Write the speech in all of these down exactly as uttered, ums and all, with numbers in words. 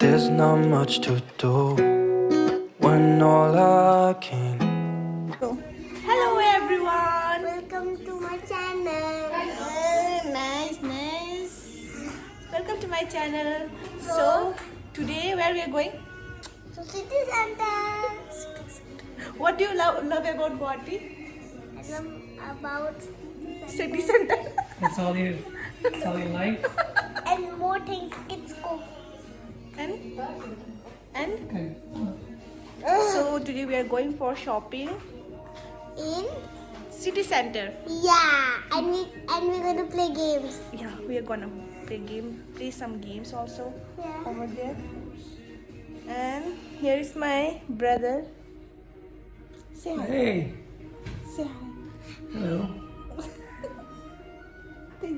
There's not much to do when all I can. Hello everyone. Welcome to my channel. Oh, nice, nice. Welcome to my channel. So today where we are going? So city center. What do you love, love about Guwahati? Love about city center. That's all you, that's all you like? And more things, kids go. And and so today we are going for shopping in city center. Yeah, and we and we're gonna play games. Yeah, we are gonna play game, play some games also. Yeah. Over there. And here is my brother. Say hi. Hey. Say hi. Hello.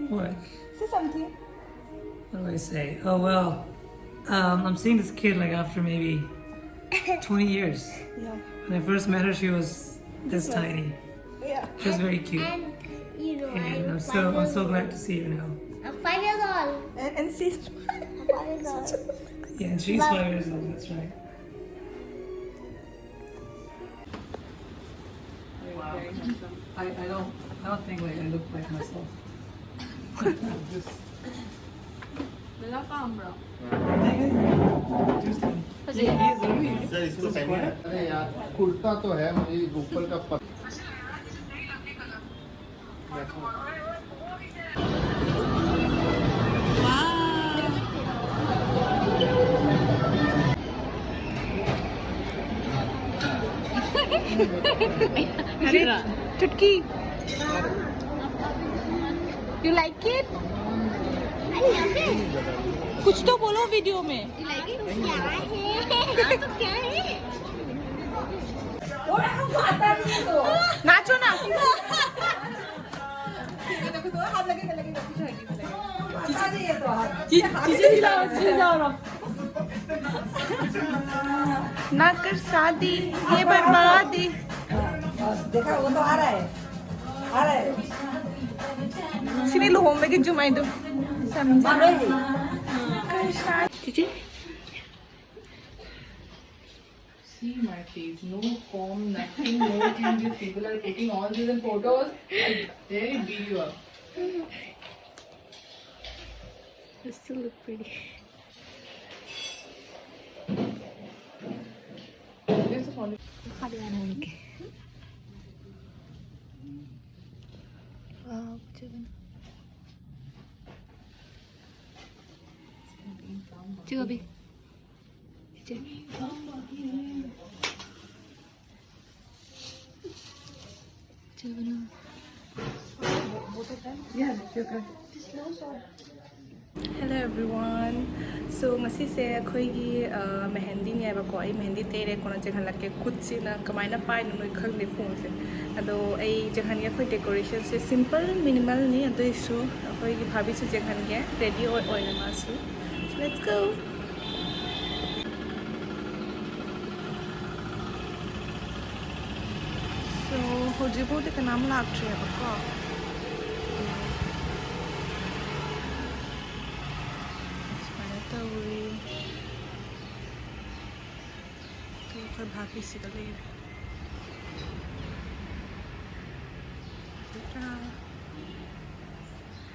What? Say something. What do I say? Oh, well, um, I'm seeing this kid, like, after maybe twenty years. Yeah. When I first met her, she was this tiny. Yeah. She was very cute. And, you know, and I'm so, I'm so glad to see you now. I'm five years old. And, and she's five years old. Yeah, and she's five years old, that's right. I, I don't, I don't think, like, I look like myself. Wala ka, bro. Interesting. He, he is Ravi. Sir, इसको पहनिए। अरे यार, कुर्ता तो है, मुझे ऊपर का पत- अरे, चुटकी। You like it? कुछ तो बोलो वीडियो में। क्या है? क्या है? नाचो ना। चीजें हिलाओ, चीजें हिलाओ। ना कर शादी, ये बर्बादी। देखा, वो तो आ रहा है, आ रहा है। Sini luhome ke jumai do. समझा? हाँ, भाई। Did you? See my face, no comb, nothing, no thing. These people are putting all these in photos. I dare beat you up. You still look pretty. This is only. Wow, chicken. Chicken. Hello everyone. So ꯉꯁꯤꯁꯦ ꯑꯩꯈꯣꯏꯒꯤ ꯃꯦꯍꯦꯟꯗꯤꯅꯦꯕꯀꯣ꯫ ꯑꯩ ꯃꯦꯍꯦꯟꯗꯤ ꯇꯩꯔꯦ, ꯀꯣꯟꯅ ꯆꯦꯟꯍꯜꯂꯛꯀꯦ꯫ ꯈꯨꯠꯁꯤꯅ ꯀꯃꯥꯏꯅ ꯄꯥꯏꯅꯣ ꯅꯣꯏ ꯈꯪꯗꯦ ꯐꯣꯟꯁꯦ꯫ ꯑꯗꯣ ꯑꯩ ꯆꯦꯟꯍꯟꯒꯦ꯫ ꯑꯩꯈꯣꯏ decorationꯁꯦ simple minimalꯅꯤ, ꯑꯗꯨꯏꯁꯨ ꯑꯩꯈꯣꯏꯒꯤ ꯚꯥꯕꯤꯁꯨ ꯆꯦꯟꯍꯟꯒꯦ꯫ Ready ꯑꯣꯏ ꯑꯣꯏꯅ ꯃꯥꯁꯨ꯫ Let's go. So ꯍꯧꯖꯤꯛꯐꯥꯎꯗꯤ ꯀꯅꯥꯝ ꯂꯥꯛꯇ꯭ꯔꯤꯑꯕꯀꯣ꯫ ꯁꯨꯃꯥꯏꯅ ꯇꯧꯔꯤ꯫ ꯑꯗꯨ ꯑꯩꯈꯣꯏ ꯚꯥꯕꯤꯁꯤꯒ ꯂꯩꯔꯦ꯫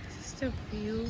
This is the view.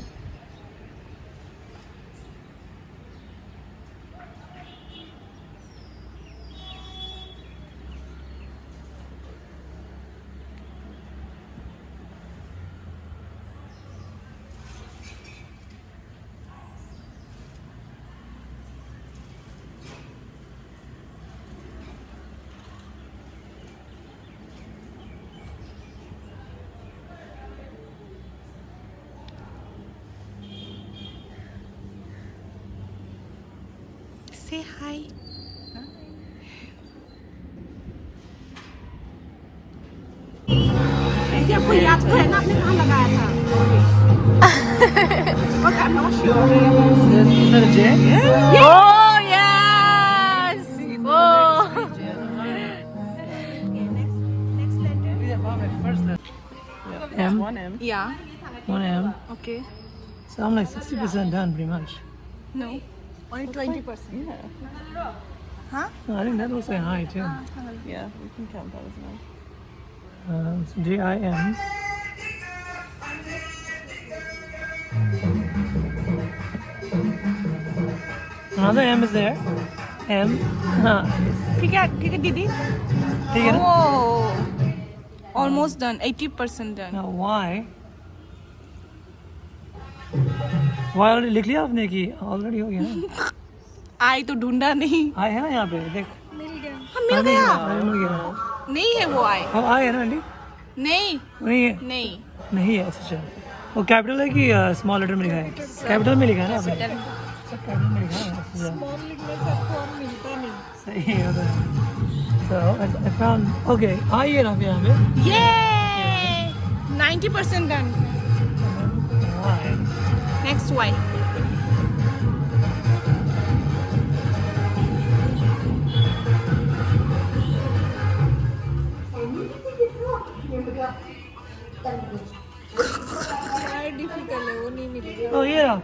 Say hi. ये आपको याद तो है ना, आपने कहाँ लगाया था? Because I'm not sure. Is that a J? Oh yes. Oh. Okay, next, next letter. M. One M. Yeah. One M. Okay. So I'm like sixty percent done pretty much. No, only twenty percent. Yeah. No, I think that looks like I too. Yeah, we can count that as an I. Uh, it's J I M. Another M is there. M. Huh. ठीक है, ठीक है दीदी। ठीक है ना? Oh, almost done, eighty percent done. Now why? Why already लिख लिया आपने कि already हो गया ना? I तो ढूंढा नहीं। I है ना यहाँ पे, देख। हाँ, मिल गया। I मिल गया। नहीं है वो I। अब I है ना आंटी? नहीं, नहीं है। नहीं। नहीं है, अच्छा, अच्छा। वो कैपिटल है कि स्मॉल लेटर में लिखा है? कैपिटल में लिखा है ना आपने? Capital। अच्छा, कैपिटल में लिखा है, अच्छा, अच्छा। स्मॉल लिखने से आपको और मिलता नहीं। सही है तो। So I, I found, okay, I है ना यहाँ पे? Yay! Ninety percent done. I। Next Y. क्या डिफिकल्ट है, वो नहीं मिलेगा। Oh, ये रहा।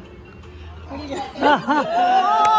मिल गया।